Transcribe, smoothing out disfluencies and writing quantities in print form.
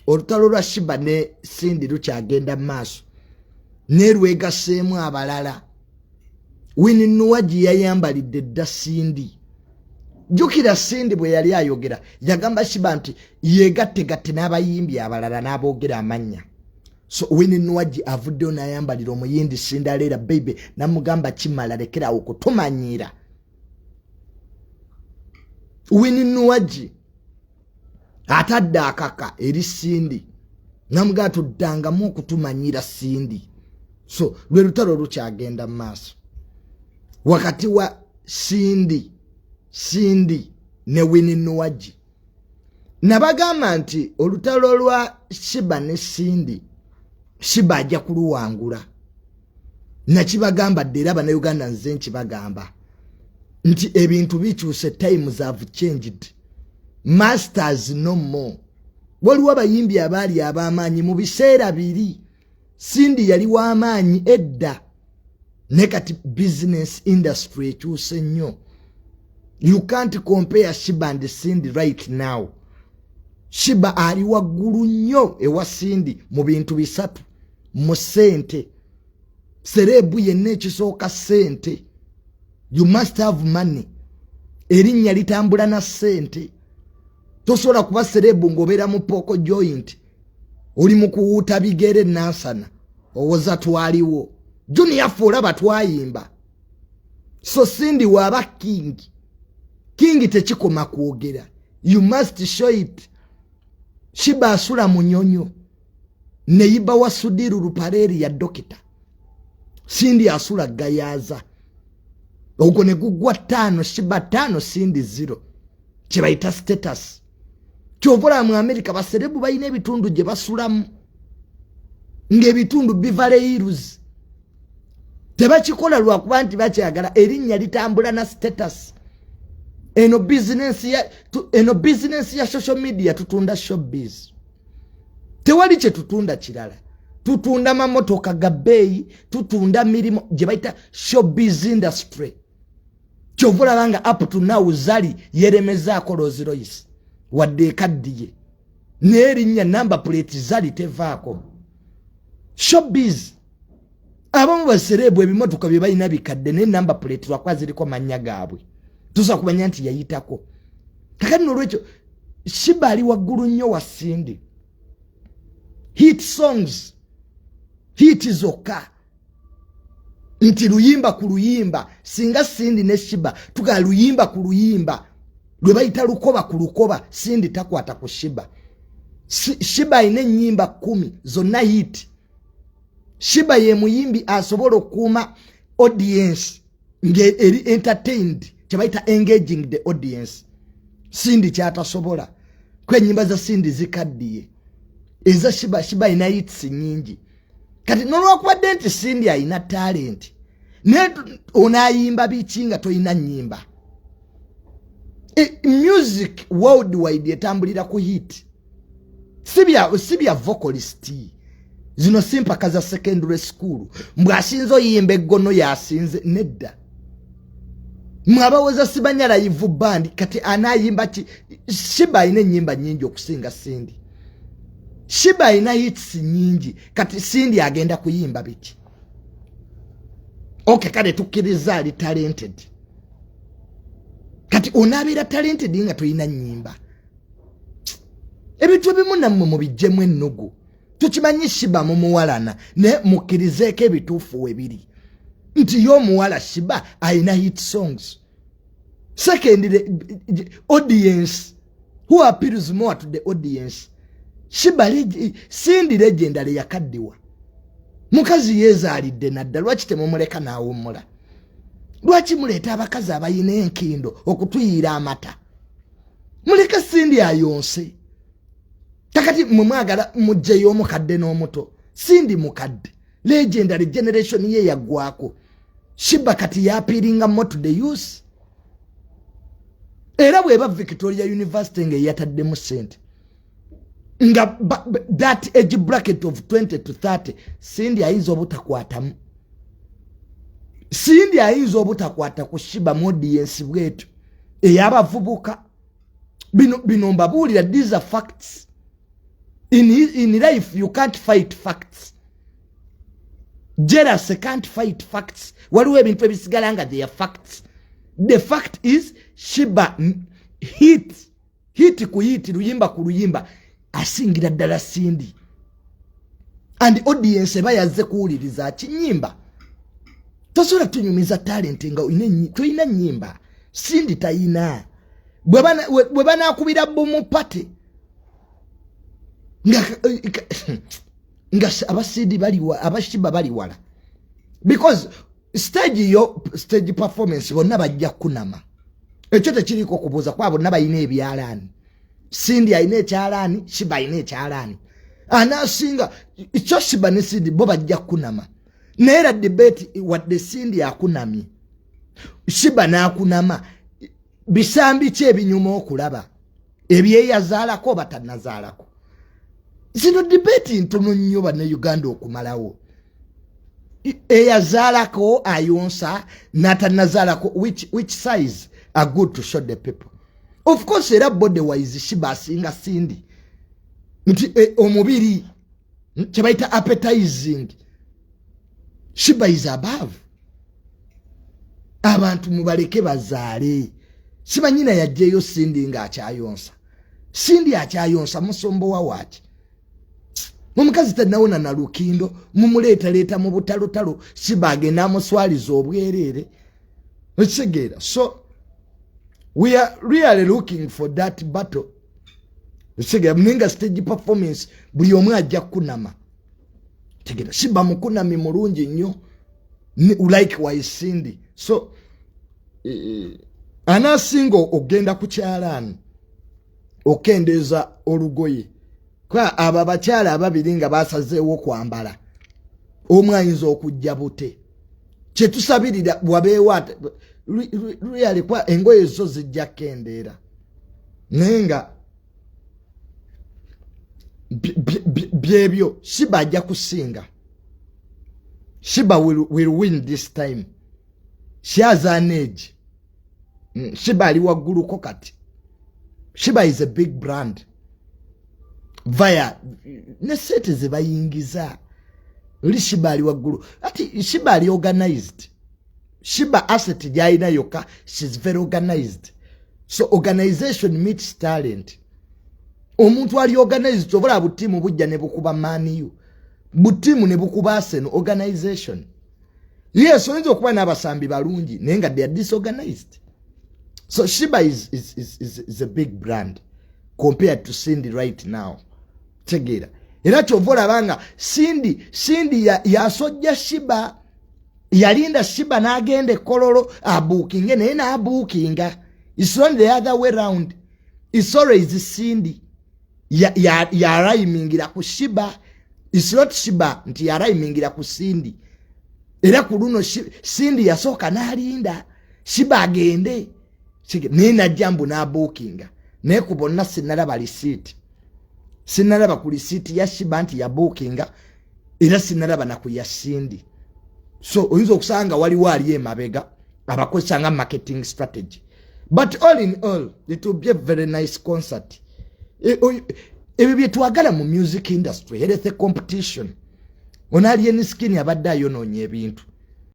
Olutalo lwa Sheebah ne Cindy lukyagenda mu maaso, neerwegaseemu abalala. Winnie Nwagi yayambalidde dda Cindy. Jjukira Cindy bwe yali ayogera, yagamba Sheebah nti yeegattegatte n'abayimbi abalala n'aboogera amannya. So Winnie Nwagi avuddeyo n'ayambalira omuyindi Cinderella Baby, namugamba, "Kimala, lekerawo kutumanyiira." Winnie Nwagi atadde akaka eri Cindy, namugamba, "Tuddangamu okutumanyira, Cindy." So lwe lutalo lukyagenda mu maaso wakati wa Cindy ne Winnie Nwagi. Nabagamba nti olutalo lwa Sheebah ne Cindy, Sheebah ajja kuluwangula. Nakibagamba dde, era Bannayuganda, nze nkibagamba nti ebintu bikyuse. Times have changed, masters no more. Waliwo abayimbi abaali ab'amaanyi mu biseera biri. Cindy yali w'amaanyi edda, ne kati business industry ekyuse nnyo. You can't compare Sheebah and Cindy right now. Sheebah ali waggulu nnyo ewa Cindy mu bintu bisatu: mu ssente, celeb yenna ekisooka ssente, you must have money. Erinnya litambula na ssente. Tosobola kuba celeb ng'obeera mu pork joint, oli mu kuwuuta bigere nansana, owoza twaliwo junior ffe olaba twayimba. So Cindy waaba king, king tekikoma kwogera, you must show it. Sheebah asula munyonyo neyiba wa Sudhir Ruparelia dokita. Cindy asula Gayaza. Ogwo ne guggwa 5, Sheebah 5, Cindy 0, kyebayita status. Kyova olaba mu Amerika ba celeb balina ebitundu gye basulamu, ng'ebitundu Beverly Hills. Tebakikola lwakuba nti bakyagala erinnya, litambula na status. Eno bizinensi ya social media, tutunda showbiz, tewali kyetutunda kirala. Tutunda mamotoka ga bbeeyi, tutunda mirimu gye bayita showbiz industry. Kyova olaba nga up to now Zari yeremezaako Rolls Royce wadde ekaddiye, n'erinnya number plate Zari tevaako. Showbiz. Abamu ba celeb ebimotoka bye balina bikadde, naye number plate lwakuba ziriko mannya gaabwe, tusobola kumanya nti yayitako. Kakati nolwekyo Sheebah ali waggulu nnyo wa Cindy. Hit songs, hit zokka, nti luyimba ku luyimba. Singa Cindy ne Sheebah tugala luyimba ku luyimba, lwe bayita lukoba ku lukoba, Cindy takwata ku Sheebah. Sheebah alina ennyimba 10 zonna hit. Sheebah ye muyimbi asobola okukuuma audience ng'eri entertained, kyebayita engaging the audience. Cindy kyatasobola ku ennyimba za Cindy zikaddiye, eza Sheebah, Sheebah alina hits nyingi. Kati nolwakubadde nti Cindy alina talent, naye onaayimba biki nga tolina nnyimba? Music worldwide etambulira ku hit, si bya vocalist. Zino si mpaka za secondary school mbwasinze oyimba eggono yasinze. Nedda, mwabaweza sibanya live band. Kati anayimba ki? Sheebah alina ennyimba nyingi okusinga Cindy. Sheebah alina hits nyingi. Kati Cindy agenda kuyimba biki? Okay, kale tukkiriza ali talented. Kati onaabeera talented nga tolina nnyimba? Ebintu ebimu nammwe mubijjemu ennugu. Tukimanyi Sheebah mumuwalana, naye mukkirizeeko ebituufu we biri nti ye omuwala Sheebah alina hit songs. Secondly, audience, who appeals more to the audience? Sheebah. Cindy legendary, yakaddiwa, mukazi yeezaalidde nadda. Lwaki temumuleka n'awummula? Lwaki muleeta abakazi abayina enkindo okutuyiira amata? Muleke Cindy ayonse. Kakati mwe mwagala mugjeyo omukadde n'omuto. Cindy mukadde, legendary, generation ye yaggwako. Sheebah kati yaappealinga more to the youth. Era bweba Victoria University nga eyataddemu sente nga that age bracket of 20 to 30, Cindy ayinza obutakwatamu. Cindy ayinza obutakwata ku Sheebah mu audience bwetu ey'abavubuka. Bino mbabuulira, these are facts. In life you can't fight facts. Jealousy can't fight facts. Waliwo ebintu ebisigala nga they are facts. The fact is, Sheebah hit, hit ku hit, luyimba ku luyimba, asingira ddala Cindy, and audience eba yazze kuwuliriza kinyimba. Tosobola tunyumiza talent nga tolina nyimba. Cindy tayina. Bwe banakubira boom party nga aba Cindy baliwa, aba Sheebah bali wala, because stage yo, stage performance, bonna bajja kunama. Ekyo tekiriko kubuuza, kuba bonna balina ebyalaani. Cindy alina ekyalaani, Sheebah alina ekyalaani. Anasinga kyo Sheebah ne Cindy bo bajja kunama. Naye era debate, wadde Cindy akunamye, Sheebah n'akunama, bisambi ki ebinyuma okulaba? Ebyeyazaalako oba tannazaalako? Zino debate ntono nnyo Bannayuganda okumalawo. Eyazaalako ayonsa n'atannazaalako, which size are good to show the people? Of course, era body wise Sheebah asinga Cindy, nti omubiri, kyebayita appetizing, Sheebah is above. Abantu mubaleke bazaale. Simanyina yajjeyo Cindy ng'akyayonsa. Cindy akyayonsa, musombowa waaki? Omukazi tanawona na lukindo, mumuleetaleeta mu butalotalo. Sheebah agenda amuswaliza obwereere, okitegeera? So we are really looking for that battle, okitegeera? Naye nga stage performance, buli omu ajja kukunama, tegeera? Sheebah mukunami mulungi nnyo, likewise Cindy. So anaasinga okgenda ku kyalaani okendeeza olugoye, kuba abo abakyala ababiri nga basazeewo okwambala, omu ayinza okujja bute. Kyetusabirira wabeewo really, kuba engoye zo zijja kukendeera, naye nga byebyo. Sheebah ajja kusinga. Sheebah will win this time. She has an age. Sheebah ali wagguluko kati. Sheebah is a big brand via ne sente ze bayingiza oli. Sheebah ali waggulu ati. Sheebah ali organized. Sheebah asset gyalina yokka, she's very organized. So organization meets talent. Omuntu ali organized, obula butiimu bujja ne bukuba Man U, butiimu ne bukuba Arsenal. Organization, yes. Oyinza okuba n'abasambi balungi, naye nga they are disorganized. So Sheebah is a big brand compared to Cindy right now, tegeera? Era kyova olaba nga Cindy yasojja Sheebah, yalinda Sheebah n'agenda ekololo abuukinge, naye n'abuukinga. It's not the other way round. It's always Cindy yarayimingira ku Sheebah. It's not Sheebah nti yarayimingira ku Cindy. Era ku luno Cindy yasooka n'alinda Sheebah agende, naye najja mbu n'abuukinga. Naye ku bonna sinalaba lisiiti, sinalaba ku lisiiti ya Sheebah nti yabuukinga, era sinalaba naku ya Cindy. So oyinza okusanga waliwo ali emabega abakozesa nga marketing strategy. But all in all, it will be a very nice concert. Ebyo byetwagala mu music industry, health competition. Ono Alien Skin abadde ayonoonya ebintu.